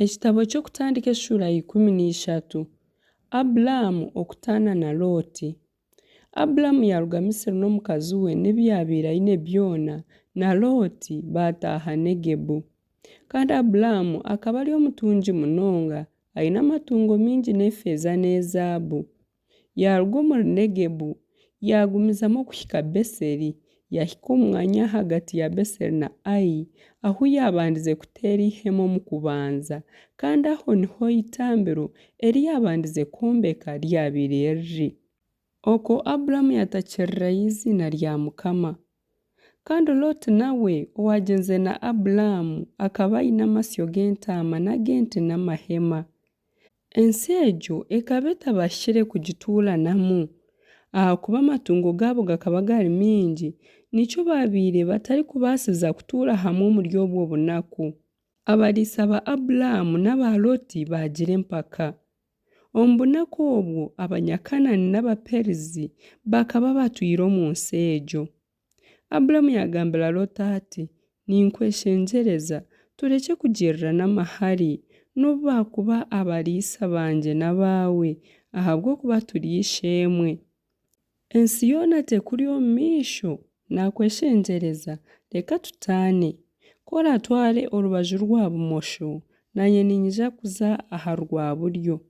Ekitabo ky'Okutandika eshuura ya 13. Aburamu okutaana na Looti. Aburamu yaaruga Misri n'omukazi we n'ebi yaabaire aine byona, na Looti baataaha Negebu. Kandi Aburamu akaba ari omutungi munonga, aine amatungo maingi n'efeeza n'ezaabu. Yaaruga omuri Negebu, yaagumizamu okuhika Beseri, yaahika omu mwanya ahagati ya Beseri na Ai, ahu yaabandize kuteera eihema omu kubanza, kandi aho niho eitambiro eri yaabandize kwombeka ryabaire riri. Okwo Aburamu yaatakirirayo eiziina rya Mukama. Kandi Looti nawe, owaagyenzire na Aburamu, akaba aine amasyo g'entaama n'ag'ente n'amahema. Ensi egyo ekaba etabahikire kugituuranamu, ahakuba amatungo gaabo gakaba gari maingi, nikyo baabaire batarikubaasiza kutuura hamwe omuri obwo bunaku. Abariisa ba Aburamu n'aba Looti baagira empaka. Omu bunaku obwo Abanyakanaani n'Abaperizi bakaba batwire omu nsi egyo. Aburamu yaagambira Looti ati, Ninkweshengyereza, turekye kugirirana amahari, nobu baakuba abariisa bangye n'abaawe, ahabw'okuba turi eishe-emwe. Ensi yoona tekuri omu maisho? Naakweshengyereza, reka tutaane. Ku oraatware orubaju rwa bumosho, naanye niinyija kuza aha rwa buryo,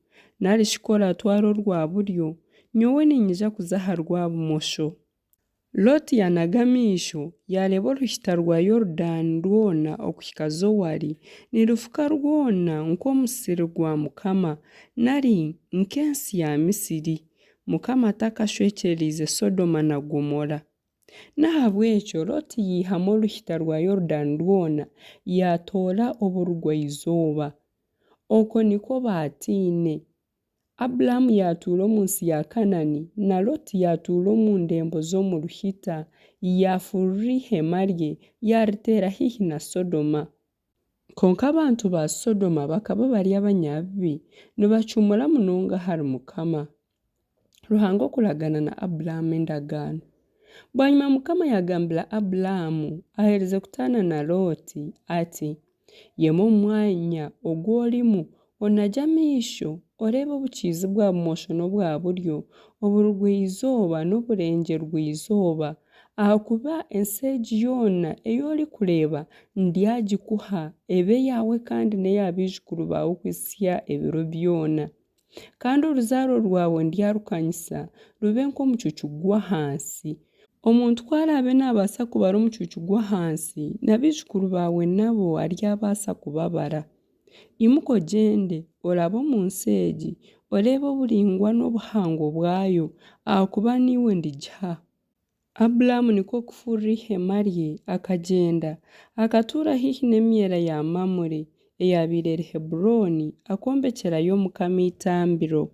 nari shi ku oraatware orwa buryo, nyowe niinyija kuza aha rwa bumosho. Looti yaanaga amaisho, yaareeba oruhita rwa Yorudaani rwona okuhika Zoari, nirufuka rwona nk'omusiri gwa Mukama, nari nk'ensi ya Misiri, Mukama atakashwekyereize Sodoma na Gomora. N'ahabw'ekyo Looti yaihamu oruhita rwa Yorudaani rwona, yaatoora oburugwa-izooba. Okwo nikwo baataine. Aburamu yaatuura omu nsi ya Kanaani, na Looti yaatuura omu ndembo z'omu ruhita, yaafurura eihema rye, yaariteera haihi na Sodoma. Kwonka abantu ba Sodoma bakaba bari abanyabibi, nibacumura munonga ahari Mukama. Ruhanga okuragana na Aburamu endagaano. Bwanyima Mukama yaagambira Aburamu, aherize kutaana na Looti, ati, Yema omu mwanya ogu orimu, onagye amaisho, oreebe obukiizi-bwa-bumosho n'obwa buryo, oburugwa-izooba n'oburengyerwa-izooba, ahakuba ensi egi yoona ei orikureeba ndyagikuha, ebe eyaawe kandi n'eya baijukuru baawe okuhitsya ebiro byona. Kandi oruzaaro rwawe ndyarukanyisa, rube nk'omucuucu gw'aha nsi. Omuntu ku araabe naabaasa kubara omucuucu gw'aha nsi, na baijukuru baawe nabo aryabaasa kubabara. Imuka ogyende, orabe omu nsi egi, oreebe oburaingwa n'obuhango bwayo, ahakuba niiwe ndigiha. Aburamu nikwo kufurura eihema rye, akagyenda, akatuura haihi n'emyera ya Mamure, eyaabaire eri Heburooni, akombekyerayo Mukama eitambiro.